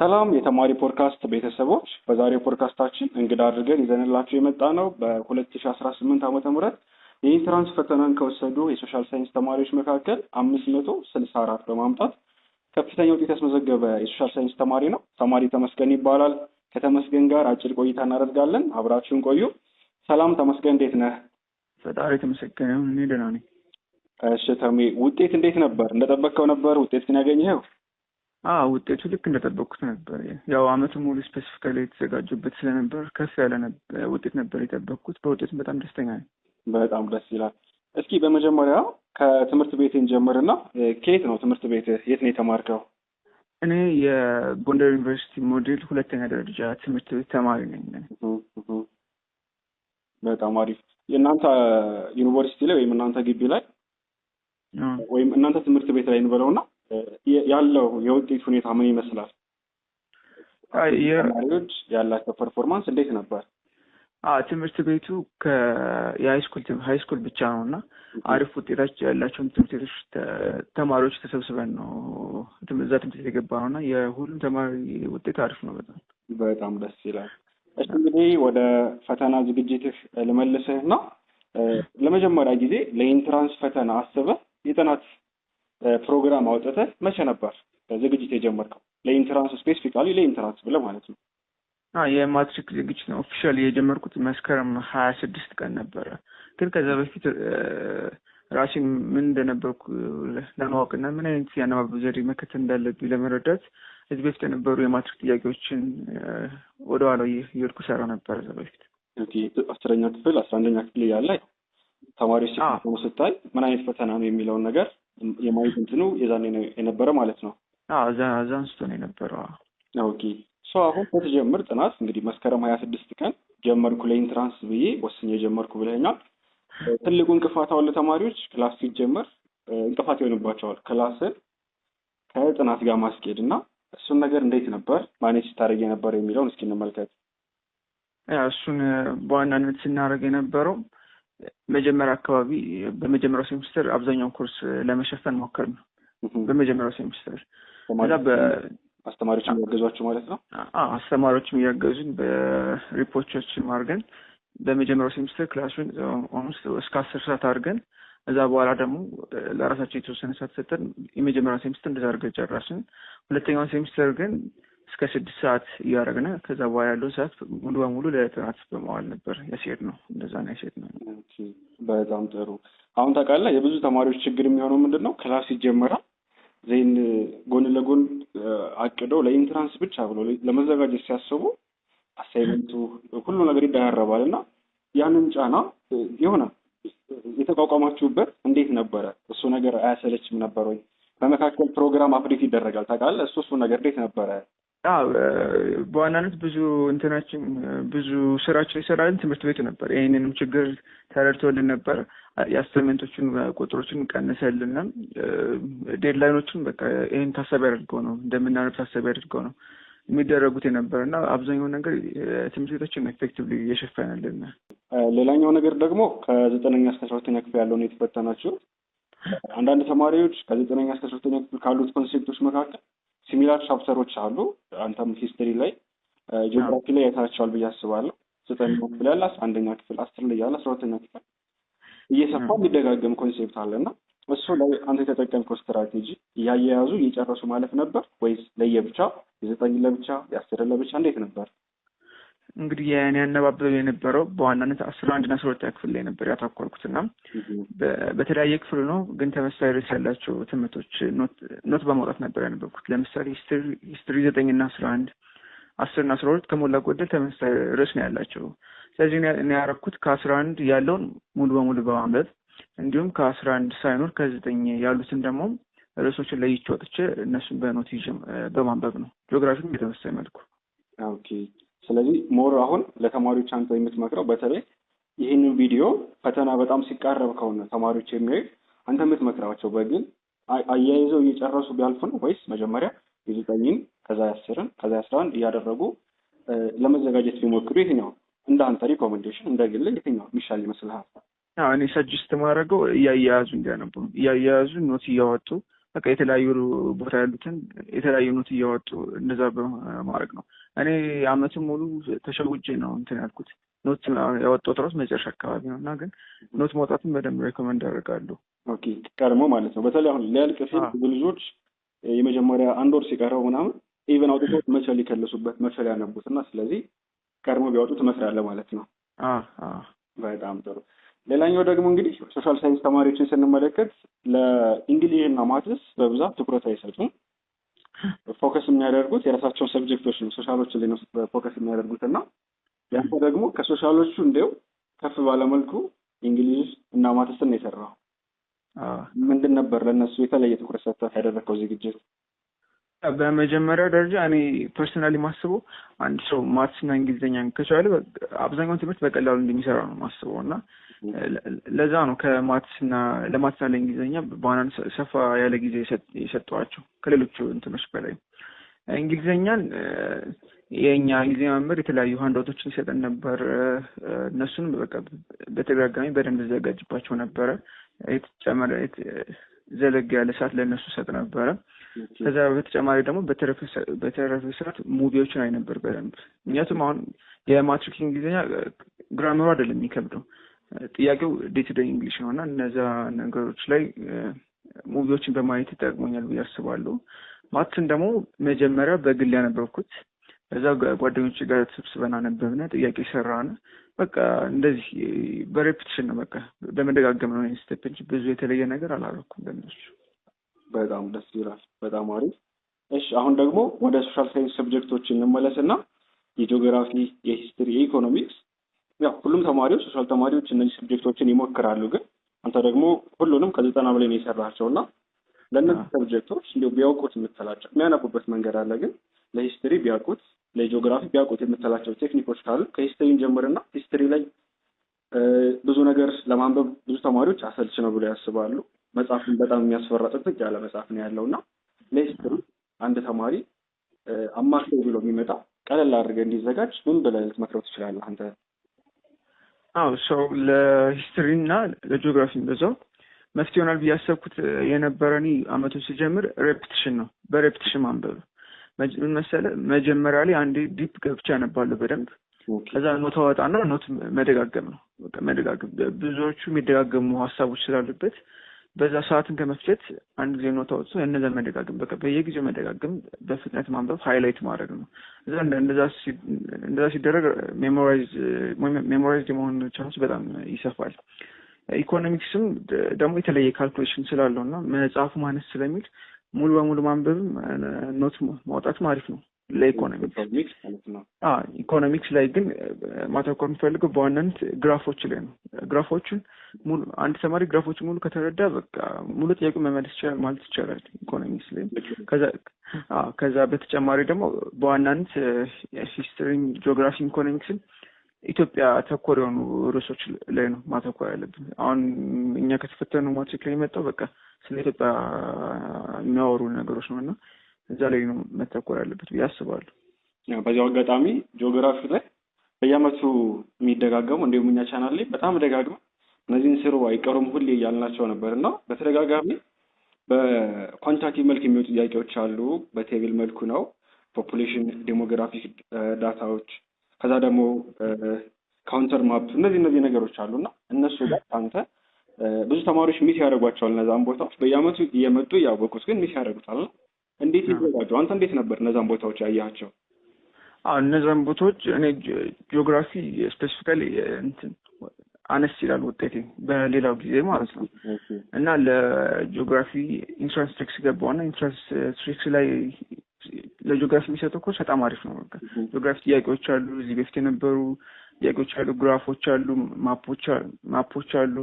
ሰላም የተማሪ ፖድካስት ቤተሰቦች፣ በዛሬው ፖድካስታችን እንግዳ አድርገን ይዘንላችሁ የመጣነው በ2018 ዓ.ም. የ entrance ፈተናን ከወሰዱ የ social science ተማሪዎች መካከል 564 በማምጣት ከፍተኛ ውጤት ያስመዘገበ የ social science ተማሪ ነው። ተማሪ ተመስገን ይባላል። ከተመስገን ጋር አጭር ቆይታ እናደርጋለን። አብራችሁን ቆዩ። ሰላም ተመስገን፣ እንዴት ነህ? ፈጣሪ የተመሰገነ ይሁን፣ እኔ ደህና ነኝ። እሺ ተሜ፣ ውጤት እንዴት ነበር? እንደጠበቅከው ነበር ውጤት ግን ያገኘኸው? አዎ፣ ውጤቱ ልክ እንደጠበቅኩት ነበር። ያው አመቱ ሙሉ specifically የተዘጋጀሁበት ስለነበር ከፍ ያለ ውጤት ነበር የጠበቅኩት። በውጤቱም በጣም ደስተኛ ነኝ። በጣም ደስ ይላል። እስኪ በመጀመሪያ ከትምህርት ቤት እንጀምርና ከየት ነው ትምህርት ቤት፣ የት ነው የተማርከው? እኔ የጎንደር ዩኒቨርሲቲ ሞዴል ሁለተኛ ደረጃ ትምህርት ቤት ተማሪ ነኝ። በጣም አሪፍ። የእናንተ ዩኒቨርሲቲ ላይ ወይም እናንተ ግቢ ላይ ወይም እናንተ ትምህርት ቤት ላይ እንበለውና ያለው የውጤት ሁኔታ ምን ይመስላል? ተማሪዎች ያላቸው performance እንዴት ነበር? ትምህርት ቤቱ የ high school ብቻ ነው እና አሪፍ ውጤታቸው ያላቸውን ትምህርት ቤቶች ተማሪዎች ተሰብስበን ነው እዛ ትምህርት ቤት የገባ ነው እና የሁሉም ተማሪ ውጤት አሪፍ ነው በጣም። በጣም ደስ ይላል። እሺ እንግዲህ ወደ ፈተና ዝግጅትህ ልመልስህ እና ለመጀመሪያ ጊዜ ለ entrance ፈተና አስበህ የጥናት ፕሮግራም አውጥተህ መቼ ነበር ዝግጅት የጀመርከው? ለ entrance፣ specifically ለ entrance ብለህ ማለት ነው። የማትሪክ ዝግጅት ነው officially የጀመርኩት መስከረም 26 ቀን ነበረ። ግን ከዛ በፊት ራሴን ምን እንደነበርኩ ለማወቅ እና ምን አይነት የአነባበብ ዘዴ መከተል እንዳለብኝ ለመረዳት እዚህ በፊት የነበሩ የማትሪክ ጥያቄዎችን ወደኋላ እየሄድኩ ሰራ ነበር እዛ በፊት። 10ኛ ክፍል፣ 11ኛ ክፍል እያለ ተማሪዎች ሲፈተኑ ስታይ ምን አይነት ፈተና ነው የሚለውን ነገር የማየት እንትኑ የዛኔ ነው የነበረ ማለት ነው። እዛ አንስቶ ነው የነበረው። Okay, so አሁን ስትጀምር ጥናት እንግዲህ መስከረም 26 ቀን ጀመርኩ ለ entrance ብዬ ወስኜ ጀመርኩ ብለኸኛል። ትልቁ እንቅፋት አሁን ለተማሪዎች class ሲጀመር እንቅፋት ይሆንባቸዋል class ን ከጥናት ጋር ማስኬድ እና እሱን ነገር እንዴት ነበር manage ስታደርግ የነበረ የሚለውን እስኪ እንመልከት። እሱን በዋናነት ስናደርግ የነበረው መጀመሪያ አካባቢ በመጀመሪያው ሴምስተር አብዛኛውን ኮርስ ለመሸፈን ሞከርን ነው። በመጀመሪያው ሴምስተር አስተማሪዎች እያገዟችሁ ማለት ነው? አስተማሪዎችም እያገዙን በሪፖርቶችም አድርገን በመጀመሪያው semester class ኡን almost እስከ 10 ሰዓት አድርገን እዛ በኋላ ደግሞ ለራሳችን የተወሰነ ሰዓት ሰጠን የመጀመሪያው ሴምስተር እንደዛ አድርገን ጨረስን። ሁለተኛውን ሴምስተር ግን እስከ 6 ሰዓት እያደረግን ከዛ በኋላ ያለውን ሰዓት ሙሉ በሙሉ ለጥናት በመዋል ነበር ያስሄድነው። እንደዛ ነው ያስሄድነው። በጣም ጥሩ። አሁን ታውቃለህ የብዙ ተማሪዎች ችግር የሚሆነው ምንድነው? class ይጀመራል፣ then ጎን ለጎን አቅደው ለ entrance ብቻ ብሎ ለመዘጋጀት ሲያስቡ assignment ኡ ሁሉ ነገር ይደራረባል እና ያንን ጫና የሆነ የተቋቋማችሁበት እንዴት ነበረ? እሱ ነገር አያሰለችም ነበር ወይ? በመካከል ፕሮግራም update ይደረጋል ታውቃለህ። እሱ ነገር እንዴት ነበረ? አዎ፣ በዋናነት ብዙ እንትናችን ብዙ ስራችን ይሰራልን ትምህርት ቤቱ ነበር። ይሄንንም ችግር ተረድቶልን ነበር። የ assignment ኦችን ቁጥሮችን ቀንሰልን፣ deadline ኦችን በቃ ይሄን ታሳቢ አድርገው ነው እንደምናነብ ታሳቢ አድርገው ነው የሚደረጉት የነበረና አብዛኛው ነገር ትምህርት ቤታችን effectively እየሸፈነልን። ሌላኛው ነገር ደግሞ ከ9ኛ እስከ 12ኛ ክፍል ያለውን የተፈተናችሁ አንዳንድ ተማሪዎች ከ9ኛ እስከ 12ኛ ክፍል ካሉት concept ኦች መካከል similar chapter ኦች አሉ። አንተም history ላይ ጂኦግራፊ ላይ አይታቸዋል ብዬ አስባለሁ። 9ኛ ክፍል ያለ፣ 11ኛ ክፍል፣ 10 ላይ ያለ፣ 12ኛ ክፍል እየሰፋ የሚደጋገም concept አለና እሱ ላይ አንተ የተጠቀምከው ስትራቴጂ እያያያዙ እየጨረሱ ማለፍ ነበር ወይስ ለየብቻ የ9 ለብቻ የ10 ለብቻ እንዴት ነበር? እንግዲህ የኔ አነባበብ የነበረው በዋናነት 11 እና 12ኛ ክፍል ላይ ነበር ያተኮርኩትና በተለያየ ክፍል ነው ግን ተመሳሳይ ርዕስ ያላቸው ትምህርቶች note በማውጣት ነበር ያነበብኩት። ለምሳሌ history 9 እና 11፣ 10 እና 12 ከሞላ ጎደል ተመሳሳይ ርዕስ ነው ያላቸው። ስለዚህ እኔ ያደረኩት ከ11 ያለውን ሙሉ በሙሉ በማንበብ እንዲሁም ከ11 ሳይኖር ከ9 ያሉትን ደግሞ ርዕሶችን ለይቼ ወጥቼ እነሱን በ note ይዤ በማንበብ ነው። ጂኦግራፊም በተመሳሳይ መልኩ። Okay፣ ስለዚህ more አሁን ለተማሪዎች አንተ የምትመክረው በተለይ ይህንን ቪዲዮ ፈተና በጣም ሲቃረብ ከሆነ ተማሪዎች የሚያዩት አንተ የምትመክራቸው በግል አያይዘው እየጨረሱ ቢያልፉ ነው ወይስ መጀመሪያ የ9ን ከዛ 10ን ከዛ 11 እያደረጉ ለመዘጋጀት ቢሞክሩ የትኛው እንደ አንተ recommendation እንደ ግል የትኛው የሚሻል ይመስልሃል? አዎ፣ እኔ suggest የማደርገው እያያያዙ እንዲያነቡ፣ እያያያዙ note እያወጡ በቃ የተለያዩ ቦታ ያሉትን የተለያዩ note እያወጡ እንደዛ በማድረግ ነው። እኔ አመቱን ሙሉ ተሸውጄ ነው እንትን ያልኩት። Note ያወጣሁት እራሱ መጨረሻ አካባቢ ነው እና ግን note ማውጣትን በደንብ recommend አደርጋለሁ። Okay፣ ቀድሞ ማለት ነው። በተለይ አሁን ሊያልቅ ሲል ብዙ ልጆች የመጀመሪያ አንድ ወር ሲቀረው ምናምን even አውጥተው መቼ ሊከልሱበት መቼ ሊያነቡት እና ስለዚህ ቀድሞ ቢያወጡ ትመክራለህ ማለት ነው። በጣም ጥሩ። ሌላኛው ደግሞ እንግዲህ social science ተማሪዎችን ስንመለከት ለ English እና maths በብዛት ትኩረት አይሰጡም። Focus የሚያደርጉት የራሳቸውን subject ኦች ነው፣ social ኦች ላይ ነው focus የሚያደርጉት እና ያንተ ደግሞ ከ social ኦቹ እንዲያው ከፍ ባለመልኩ English እና maths ን ነው የሰራው። ምንድን ነበር ለእነሱ የተለየ ትኩረት ሰጥተህ ያደረግከው ዝግጅት? በመጀመሪያ ደረጃ እኔ personally ማስበው አንድ ሰው maths እና እንግሊዝኛን ከቻለ አብዛኛውን ትምህርት በቀላሉ እንደሚሰራ ነው ማስበው እና ለዛ ነው ከ maths ና ለ maths ና ለእንግሊዝኛ በዋናነት ሰፋ ያለ ጊዜ የሰጠኋቸው ከሌሎቹ እንትኖች በላይ። እንግሊዝኛን የእኛ እንግሊዝኛ መምህር የተለያዩ handout ኦችን ይሰጠን ነበር። እነሱን በቃ በተደጋጋሚ በደንብ ዘጋጅባቸው ነበረ። የተጨመረ ዘለግ ያለ ሰዓት ለእነሱ ሰጥ ነበረ። ከዛ በተጨማሪ ደግሞ በተረፈ ሰዓት movie ዎችን አይ ነበር በደንብ። ምክንያቱም አሁን የማትሪክ እንግሊዝኛ grammar ኡ አይደለም የሚከብደው፣ ጥያቄው day to day English ነው እና እነዛ ነገሮች ላይ movie ዎችን በማየት ይጠቅሞኛል ብዬ አስባለሁ። Maths ን ደግሞ መጀመሪያ በግል ያነበብኩት፣ ከዛ ጓደኞች ጋር ተሰብስበን አነበብነ፣ ጥያቄ ሰራን። በቃ እንደዚህ በ repetition ነው፣ በቃ በመደጋገም ነው step እንጂ ብዙ የተለየ ነገር አላደረኩም በእነሱ። በጣም ደስ ይላል። በጣም አሪፍ። እሺ፣ አሁን ደግሞ ወደ social science subject ኦች እንመለስና የጂኦግራፊ፣ የ history፣ የ economics፣ ያው ሁሉም ተማሪዎች social ተማሪዎች እነዚህ subject ኦችን ይሞክራሉ። ግን አንተ ደግሞ ሁሉንም ከ90 በላይ ነው የሰራቸው እና ለእነዚህ subject ኦች እንዲሁ ቢያውቁት የምትላቸው የሚያነቡበት መንገድ አለ። ግን ለ history ቢያውቁት ለጂኦግራፊ ቢያውቁት የምትላቸው technique ኦች ካሉ ከ history እንጀምርና history ላይ ብዙ ነገር ለማንበብ ብዙ ተማሪዎች አሰልች ነው ብለው ያስባሉ። መጽሐፍን በጣም የሚያስፈራ ጥቅጥቅ ያለ መጽሐፍ ነው ያለው እና ለ history አንድ ተማሪ አማካይ ብሎ የሚመጣ ቀለል አድርገህ እንዲዘጋጅ ምን ብለህ ልትመክረው ትችላለህ አንተ? አዎ፣ ሰው ለ history እና ለጂኦግራፊ በዛው መፍትሄ ይሆናል ብዬ ያሰብኩት የነበረ እኔ አመቱን ሲጀምር repetition ነው። በ repetition ማንበብ ምን መሰለህ፣ መጀመሪያ ላይ አንዴ deep ገብቼ አነባለሁ በደንብ። ከዛ note አወጣና note መደጋገም ነው። በቃ መደጋገም፣ ብዙዎቹ የሚደጋገሙ ሀሳቦች ስላሉበት በዛ ሰዓትን ከመፍጀት አንድ ጊዜ note አውጥቶ እነዛን መደጋገም፣ በቃ በየጊዜው መደጋገም፣ በፍጥነት ማንበብ፣ highlight ማድረግ ነው። እዛ እንደዛ ሲደረግ memorize የመሆን chance በጣም ይሰፋል። ኢኮኖሚክስም ደግሞ የተለየ calculation ስላለው እና መጽሐፉ ማነስ ስለሚል ሙሉ በሙሉ ማንበብም note ማውጣትም አሪፍ ነው ለኢኮኖሚክስ። ኢኮኖሚክስ ላይ ግን ማተኮር የሚፈልገው በዋናነት graph ኦች ላይ ነው። Graph ኦችን ሙሉ አንድ ተማሪ graph ኦችን ሙሉ ከተረዳ በቃ ሙሉ ጥያቄ መመለስ ይችላል ማለት ይቻላል ኢኮኖሚክስ ላይ። ከዛ በተጨማሪ ደግሞ በዋናነት history ም፣ ጂኦግራፊ፣ ኢኮኖሚክስን ኢትዮጵያ ተኮር የሆኑ ርዕሶች ላይ ነው ማተኮር ያለብን። አሁን እኛ ከተፈተኑ ማትሪክ ላይ የመጣው በቃ ስለ ኢትዮጵያ የሚያወሩ ነገሮች ነው እና እዛ ላይ ነው መተኮር ያለበት ብዬ አስባለሁ። በዚያው አጋጣሚ ጂኦግራፊ ላይ በየአመቱ የሚደጋገሙ እንዲሁም እኛ ቻናል ላይ በጣም ደጋግመ እነዚህን ስሩ አይቀሩም ሁሌ እያልናቸው ነበር እና በተደጋጋሚ በ quantitative መልክ የሚወጡ ጥያቄዎች አሉ። በ table መልኩ ነው፣ population demographic data ዎች፣ ከዛ ደግሞ contour map፣ እነዚህ ነገሮች አሉ እና እነሱ ጋር አንተ ብዙ ተማሪዎች miss ያደርጓቸዋል። እነዛን ቦታዎች በየአመቱ እየመጡ እያወቁት ግን miss ያደርጉታል። እንዴት ይዘጋጁ? አንተ እንዴት ነበር እነዛን ቦታዎች ያያቸው? አዎ፣ እነዛን ቦታዎች እኔ ጂኦግራፊ specifically እንትን አነስ ይላል ውጤቴ በሌላው ጊዜ ማለት ነው እና ለጂኦግራፊ entrance tricks ገባውና entrance tricks ላይ ለጂኦግራፊ የሚሰጠው ኮርስ በጣም አሪፍ ነው። በቃ ጂኦግራፊ ጥያቄዎች አሉ፣ እዚህ በፊት የነበሩ ጥያቄዎች አሉ፣ graph ኦች አሉ፣ map ኦች አሉ፣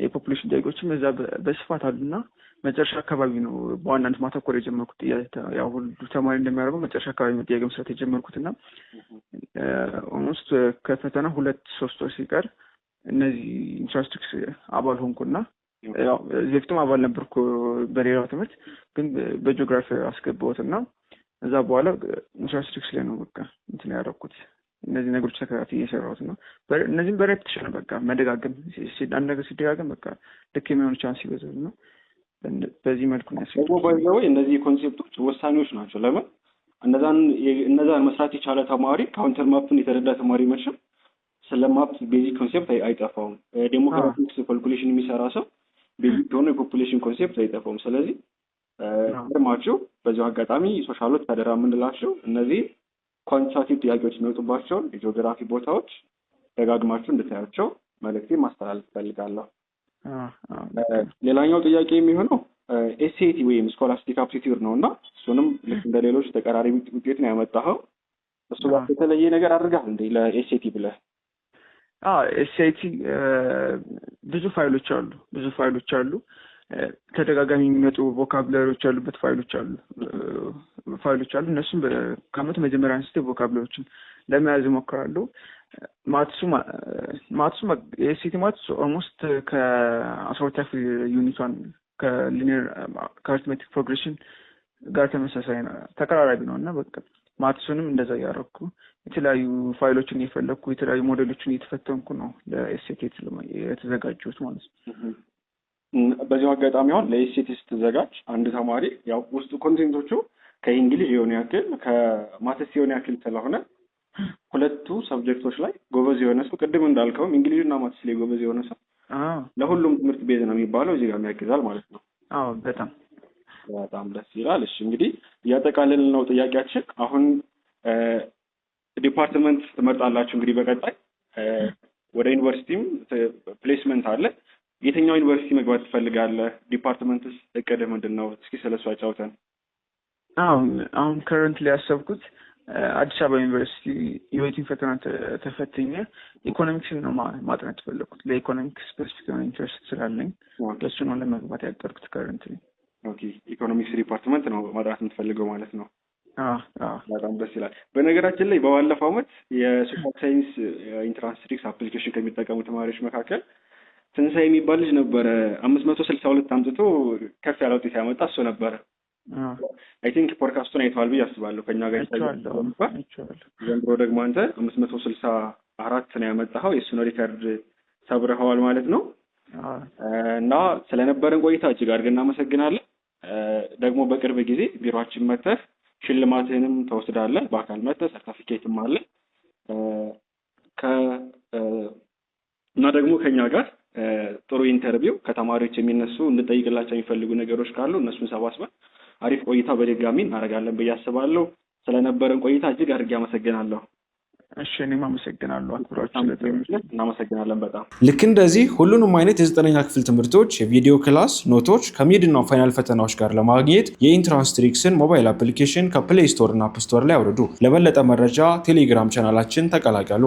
የ population ጥያቄዎችም እዛ በስፋት አሉ እና መጨረሻ አካባቢ ነው በዋናነት ማተኮር የጀመርኩት። ያው ሁሉ ተማሪ እንደሚያደርገው መጨረሻ አካባቢ ነው ጥያቄ መስራት የጀመርኩት እና almost ከፈተና 2-3 ወር ሲቀር እነዚህ entrance tricks አባል ሆንኩና፣ ያው እዚህ በፊትም አባል ነበርኩ በሌላው ትምህርት ግን በጂኦግራፊ አስገባሁት እና እዛ በኋላ entrance tricks ላይ ነው በቃ እንትን ያደረኩት፣ እነዚህ ነገሮች ተከታትዬ እየሰራሁት ነው። እነዚህም በ repetition በቃ መደጋገም፣ አንድ ነገር ሲደጋገም በቃ ልክ የሚሆኑ chance ይበዛል እና በዚህ መልኩ ነው ደግሞ ያስኬድኩት። By the way እነዚህ concept ኦች ወሳኞች ናቸው። ለምን እነዛን መስራት የቻለ ተማሪ፣ contour map ን የተረዳ ተማሪ መቼም ስለ map basic concept አይጠፋውም። Demographics calculation የሚሰራ ሰው basic የሆነ የ population concept አይጠፋውም። ስለዚህ ቀድማችሁ በዚሁ አጋጣሚ social ኦች አደራ የምንላቸው እነዚህ quantitative ጥያቄዎች የሚወጡባቸውን የጂኦግራፊ ቦታዎች ደጋግማችሁ እንድታያቸው መልእክቴን ማስተላለፍ እፈልጋለሁ። ሌላኛው ጥያቄ የሚሆነው SAT ወይም scholastic aptitude ነው እና እሱንም ልክ እንደ ሌሎች ተቀራራቢ ውጤት ነው ያመጣኸው። እሱ ጋር የተለየ ነገር አድርገሃል እንዴ ለ SAT ብለህ? SAT ብዙ ፋይሎች አሉ። ተደጋጋሚ የሚመጡ vocabulary ዎች ያሉበት ፋይሎች አሉ። እነሱም ከአመቱ መጀመሪያ አንስቶ vocabulary ዎችን ለመያዝ እሞክራለሁ። Maths ኡ የ SAT maths almost ከ12ኛ ክፍል unit 1 ከ linear ከ arithmetic progression ጋር ተመሳሳይ ነው፣ ተቀራራቢ ነው እና በቃ maths ኡንም እንደዛ እያደረኩ የተለያዩ ፋይሎችን እየፈለግኩ የተለያዩ ሞዴሎችን እየተፈተንኩ ነው ለ SAT የተዘጋጀሁት ማለት ነው። በዚሁ አጋጣሚ አሁን ለ SAT ስትዘጋጅ አንድ ተማሪ ያው ውስጡ content ኦቹ ከ English የሆነ ያክል ከ maths የሆነ ያክል ስለሆነ ሁለቱ subject ኦች ላይ ጎበዝ የሆነ ሰው፣ ቅድም እንዳልከውም English እና maths ላይ ጎበዝ የሆነ ሰው ለሁሉም ትምህርት base ነው የሚባለው፣ እዚህ ጋር ያግዛል ማለት ነው። አዎ፣ በጣም። በጣም ደስ ይላል። እሺ፣ እንግዲህ እያጠቃለልን ነው ጥያቄያችን። አሁን department ትመርጣላችሁ እንግዲህ በቀጣይ ወደ ዩኒቨርሲቲም placement አለ። የትኛው ዩኒቨርሲቲ መግባት ትፈልጋለህ? Department ስ እቅድህ ምንድን ነው? እስኪ ስለሱ አጫውተን። አሁን currently ያሰብኩት አዲስ አበባ ዩኒቨርሲቲ የ UAT ን ፈተና ተፈትኜ ኢኮኖሚክስን ነው ማጥናት የፈለኩት። ለ economics specific የሆነ interest ስላለኝ ለእሱ ነው ለመግባት ያቀድኩት currently። Okay፣ economics department ነው ማጥናት የምትፈልገው ማለት ነው። በጣም ደስ ይላል። በነገራችን ላይ በባለፈው ዓመት የ social science entrance tricks application ከሚጠቀሙ ተማሪዎች መካከል ትንሳኤ የሚባል ልጅ ነበረ። 562 አምጥቶ ከፍ ያለ ውጤት ያመጣ እሱ ነበረ። I think ፖድካስቱን አይተዋል ብዬ አስባለሁ። ከኛ ጋር አይቼዋለሁ። ዘንድሮ ደግሞ አንተ 564 ነው ያመጣኸው። የእሱን record ሰብረኸዋል ማለት ነው። እና ስለነበረን ቆይታ እጅግ አድርገን እናመሰግናለን። ደግሞ በቅርብ ጊዜ ቢሮአችን መጥተህ ሽልማትህንም ትወስዳለህ። በአካል መጥተህ ሰርተፊኬትም አለ እና ደግሞ ከኛ ጋር ጥሩ interview ከተማሪዎች የሚነሱ እንድጠይቅላቸው የሚፈልጉ ነገሮች ካሉ እነሱን ሰባስበን አሪፍ ቆይታ በድጋሚ እናደርጋለን ብዬ አስባለሁ። ስለነበረን ቆይታ እጅግ አድርጌ አመሰግናለሁ። እሺ፣ እኔም አመሰግናለሁ አክብራችሁ ስለጠራችሁ። እናመሰግናለን በጣም። ልክ እንደዚህ ሁሉንም አይነት የዘጠነኛ ክፍል ትምህርቶች፣ የቪዲዮ class note ኦች ከ mid እና final ፈተናዎች ጋር ለማግኘት የ Entrance Tricks ን mobile application ከ Play Store እና App Store ላይ አውርዱ። ለበለጠ መረጃ ቴሌግራም ቻናላችን ተቀላቀሉ።